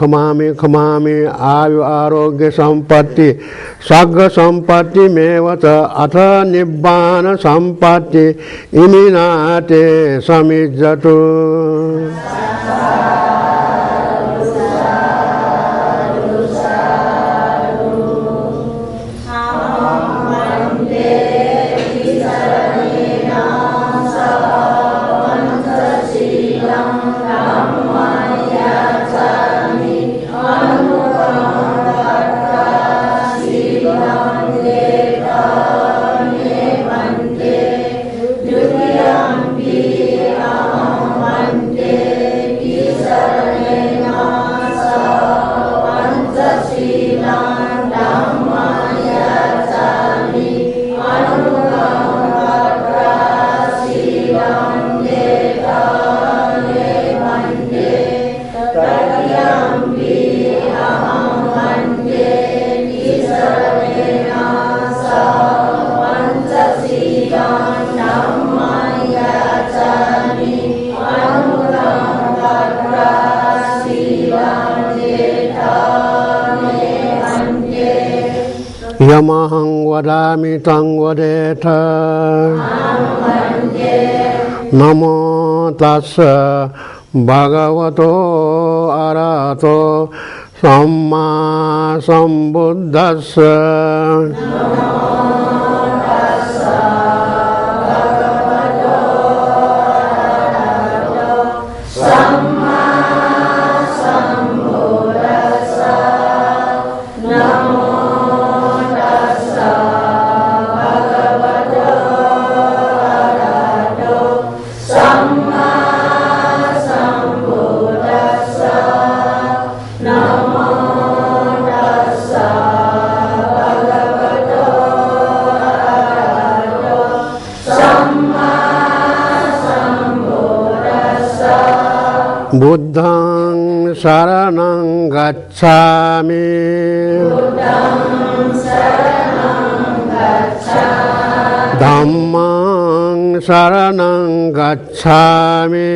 खमामि आयु आरोग्य संपत्ति सग्ग संपत्ति मेवच अथ निब्बान संपत्ति इमिनाते समिज्जतु। Yamahang vadami tang vadeta Namo tassa bhagavato arahato samma sambuddhassa. Buddhang saranang gacchami Dhammang saranang gacchami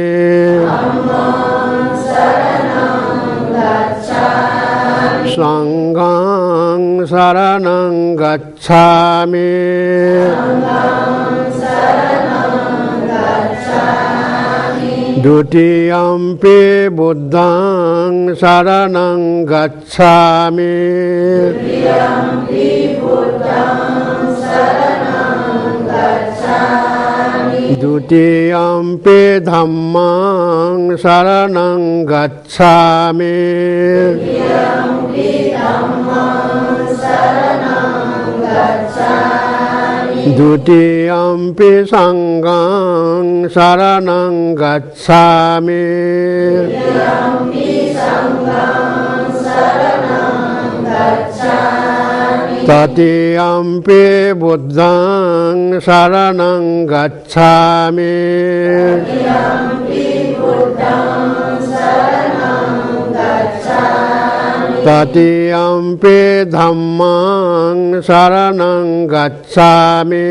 संघं शरणं गच्छामि द्वितीयम्पि बुद्धं शरणं गच्छामि द्वितीयम्पि धम्मं शरणं गच्छामि द्वितीयम्पि संघं शरणं गच्छामि तृतीयम्पि बुद्धं शरणं गच्छामि तृतीयम्पि धम्मं शरणं गच्छामि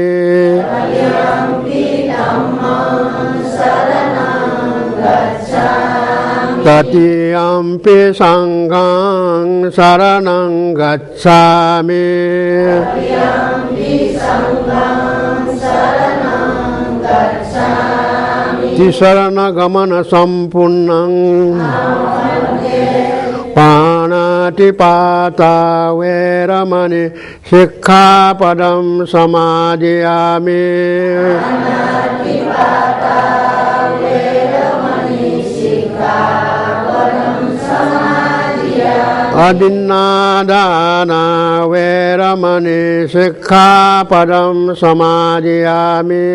तृतीयम्पि संघं शरणं गच्छामि शरणगमन संपूर्णं पाणातिपाता वैरमणि शिक्षापदं समादयामि अदिन्नादाना वैरमणि शिक्षापदं समादयामि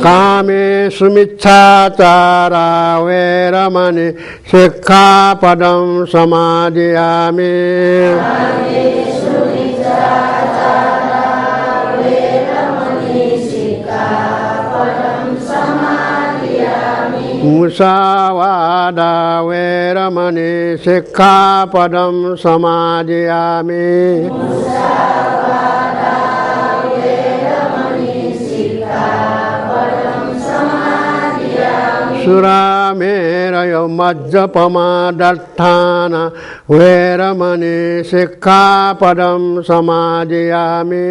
कामेषु मिच्छाचारा वैरमणि शिक्षापदं समादयामि मुसावादा वैरमणि शिक्षापदं समादयामि सुरामेरय मज्जपमादर्थान वैरमणि शिक्षापदं समादयामि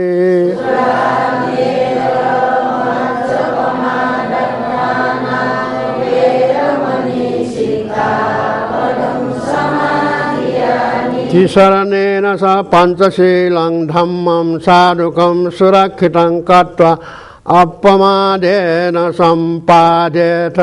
शरणेन स पञ्चशीलं धम्मं साधुकं सुरक्षितं कृत्वा अपमादेन सम्पादेत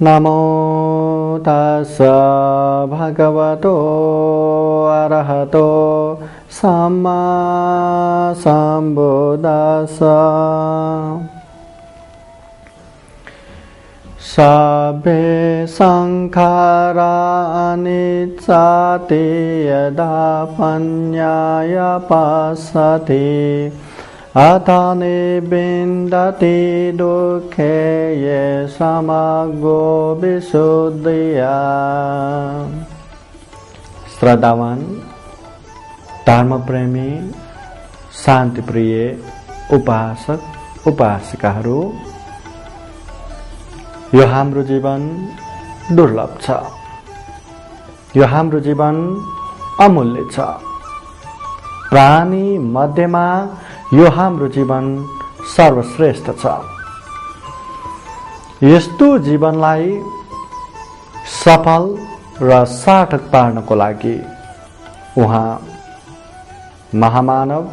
नमो तस्सा भगवतो अरहतो सम्मा सम्बुद्धास्सा सब्बे संखारा अनिच्चाति यदा पन्याय पश्यति अथ निबिन्दति दुःखे ये समग्रो विशुद्धिया। श्रद्धावान धर्मप्रेमी शान्तिप्रिय उपासक उपासिकाहरू, यो हाम्रो जीवन दुर्लभ छ, यो हाम्रो जीवन अमूल्य छ। प्राणी मध्येमा यो हाम्रो जीवन सर्वश्रेष्ठ छ। यस्तो जीवनलाई सफल र सार्थक पार्नको लागि उहाँ महामानव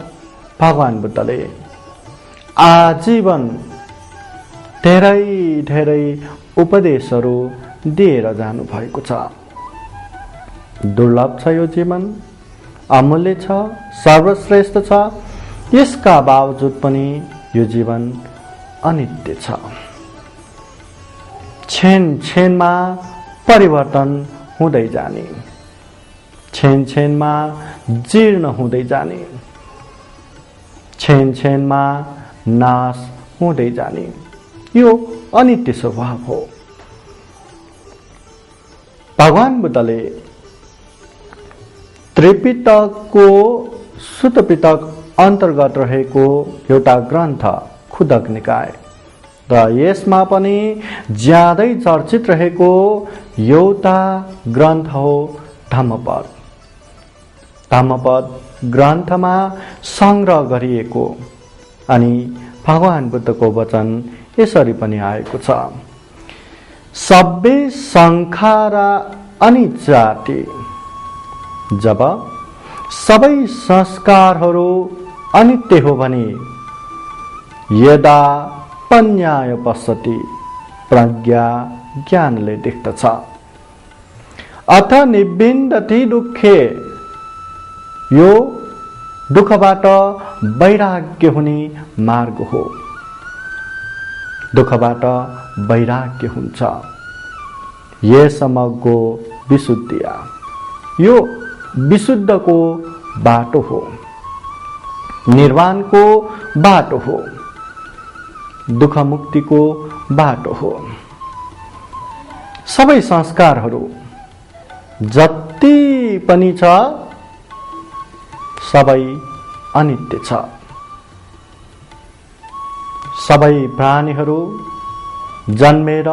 भगवान बुद्धले आजीवन धेरै धेरै उपदेशहरू दिएर जानुभएको छ। दुर्लभ छ यो जीवन, अमूल्य छ, सर्वश्रेष्ठ छ। यसका बावजुद पनि यो जीवन अनित्य छ। क्षण क्षणमा परिवर्तन हुँदै जाने, क्षण क्षणमा जीर्ण हुँदै जाने, क्षण क्षणमा नाश हुँदै जाने यो अनित्य स्वभाव हो। भगवान बुद्धले त्रिपिटकको सुत्त पिटक अन्तर्गत रहेको एउटा ग्रन्थ खुदक निकाय र यसमा पनि ज्यादै चर्चित रहेको एउटा ग्रन्थ हो धम्मपद। धम्मपद ग्रन्थमा संग्रह गरिएको अनि भगवान बुद्धको वचन यसरी पनि आएको छ। सब्बे संखारा अनिजाति। जब सबै संस्कारहरू अनित्य हो भने यदा पन्याय पश्यति प्रज्ञा ज्ञानले देख्दछ। अथ निबिन्दति दुःखे। यो दुःखबाट वैराग्य हुने मार्ग हो। दुःखबाट वैराग्य हुन्छ। यसमको विशुद्धिया। यो विशुद्धको बाटो हो, निर्वाणको बाटो हो, दुःख मुक्तिको बाटो हो। सबै संस्कारहरू जति पनि छ सबै अनित्य छ। सबै प्राणीहरू जन्मेर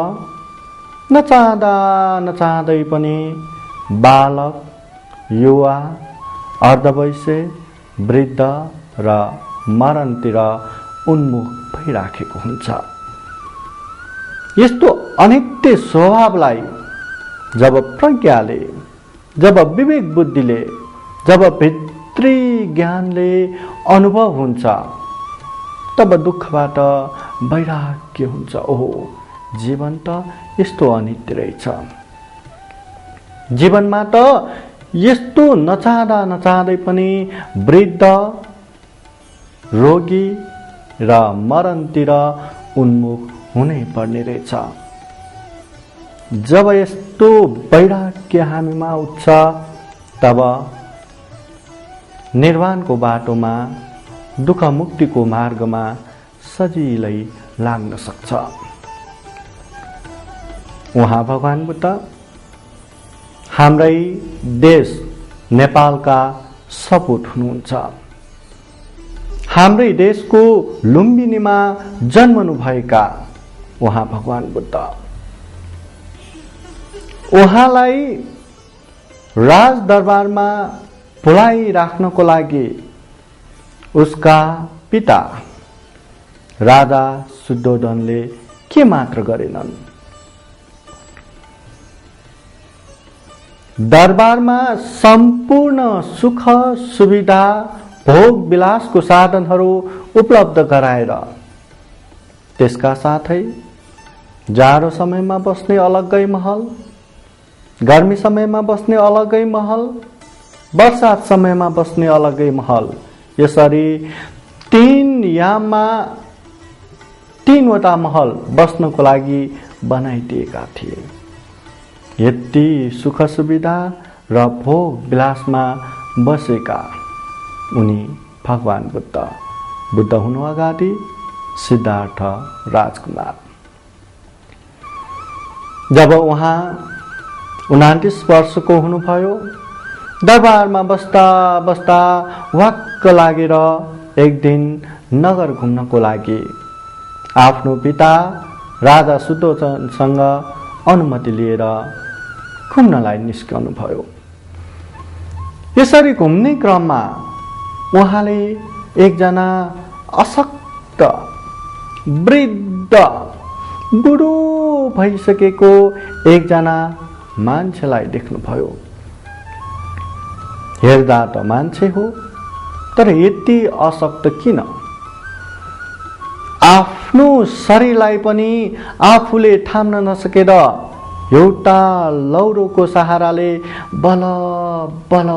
नचाहँदा नचाहँदै पनि बालक, युवा, अर्धवयस्क, वृद्ध र मरणतिर उन्मुख भइराखेको हुन्छ। यस्तो अनित्य स्वभावलाई जब प्रज्ञाले, जब विवेक बुद्धिले, जब भित्री ज्ञानले अनुभव हुन्छ तब दुःखबाट वैराग्य हुन्छ। ओहो, जीवन त यस्तो अनित्य रहेछ। जीवनमा त यस्तो नचाहँदा नचाहँदै पनि वृद्ध, रोगी र मरणतिर उन्मुख हुनै पर्ने रहेछ। जब यस्तो वैराग्य हामीमा उठ्छ तब निर्वाणको बाटोमा, दुःख मुक्तिको मार्गमा सजिलै लाग्न सक्छ। उहाँ भगवान बुद्ध हाम्रै देश नेपालका सपूत हुनुहुन्छ। हाम्रै देशको लुम्बिनीमा जन्मनुभएका उहाँ भगवान बुद्ध। उहाँलाई राजदरबारमा बोलाइराख्नको लागि उसका पिता राजा शुद्धोधनले के मात्र गरेनन्। दरबारमा सम्पूर्ण सुख सुविधा भोग विलासको साधनहरू उपलब्ध गराएर त्यसका साथै जाडो समयमा बस्ने अलग्गै महल, गर्मी समयमा बस्ने अलग्गै महल, बर्सात समयमा बस्ने अलग्गै महल, यसरी 3 याममा 3वटा महल बस्नको लागि बनाइदिएका थिए। यति सुख सुविधा र भोग विलासमा बसेका उनी भगवान बुद्ध, बुद्ध हुनु अगाडि सिद्धार्थ राजकुमार। जब उहाँ 29 वर्षको हुनुभयो, दरबारमा बस्दा बस्दा वाक्क लागेर एक दिन नगर घुम्नको लागि आफ्नो पिता राजा शुद्धोधनसँग अनुमति लिएर घुम्नलाई निस्कनु भयो। यसरी घुम्ने क्रममा उहाँले एकजना अशक्त, वृद्ध, बुढो भइसकेको एकजना मान्छेलाई देख्नुभयो। हेर्दा त मान्छे हो, तर यति अशक्त किन? आफ्नो शरीरलाई पनि आफूले थाम्न नसकेर एउटा लौरोको सहाराले बल बल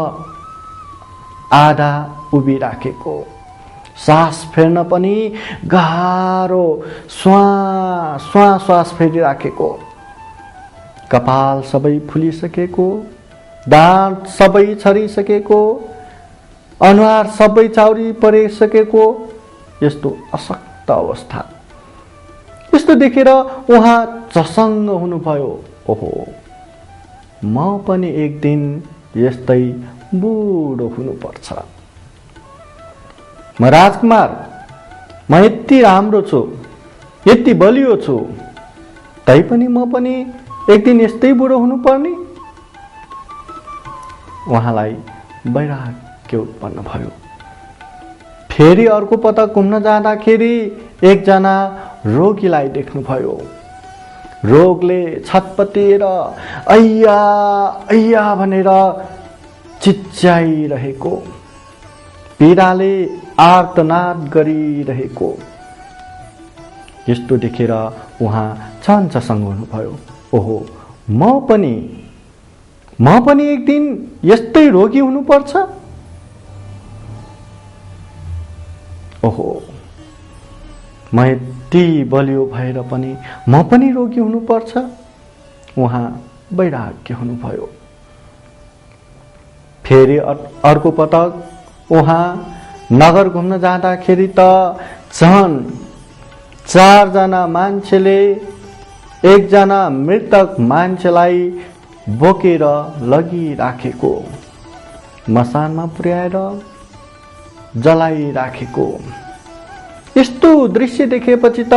आधा उभिराखेको, सास फेर्न पनि गाह्रो श्वास फेरिराखेको, कपाल सबै फुलिसकेको, दाँत सबै छरिसकेको, अनुहार सबै चाउरी परिसकेको यस्तो अशक्त अवस्था। यस्तो देखेर उहाँ चसङ्ग हुनुभयो। ओहो, म पनि एक दिन यस्तै बुढो हुनुपर्छ। म राजकुमार, म यति राम्रो छु, यति बलियो छु, तैपनि म पनि एक दिन यस्तै बुढो हुनुपर्ने। उहाँलाई वैराग्य उत्पन्न भयो। फेरि अर्को पटक घुम्न जाँदाखेरि एकजना रोगीलाई देख्नुभयो। रोगले छटपटिएर अय्या अय्या भनेर चिच्याइरहेको, पीडाले आर्तनाद गरिरहेको। यस्तो देखेर उहाँ चञ्चसँग हुनुभयो। ओहो, म पनि एक दिन यस्तै रोगी हुनुपर्छ। ओहो, म यति बलियो भएर पनि म पनि रोगी हुनुपर्छ। उहाँ वैराग्य हुनुभयो। फेरि अर्को पटक उहाँ नगर घुम्न जाँदाखेरि त झन् 4 जना मान्छेले एकजना मृतक मान्छेलाई बोकेर लगिराखेको, मसानमा पुर्याएर जलाइराखेको। यस्तो दृश्य देखेपछि त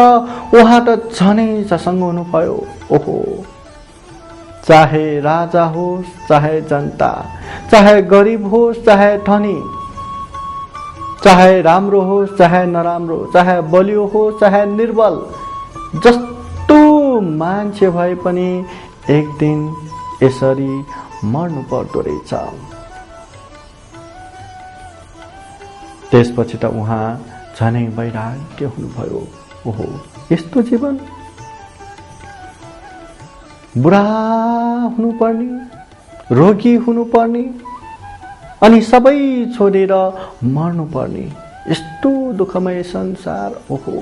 उहाँ त झनै चसङ्ग हुनुभयो। ओहो, चाहे राजा होस् चाहे जनता, चाहे गरिब होस् चाहे धनी, चाहे राम्रो होस् चाहे नराम्रो, चाहे बलियो होस् चाहे निर्बल, जस्तो मान्छे भए पनि एक दिन यसरी मर्नु पर्दो रहेछ। त्यसपछि त उहाँ झनै वैराग्य हुनुभयो। ओहो, यस्तो जीवन, बुढा हुनुपर्ने, रोगी हुनुपर्ने, अनि सबै छोडेर मर्नुपर्ने, यस्तो दुःखमय संसार। ओहो,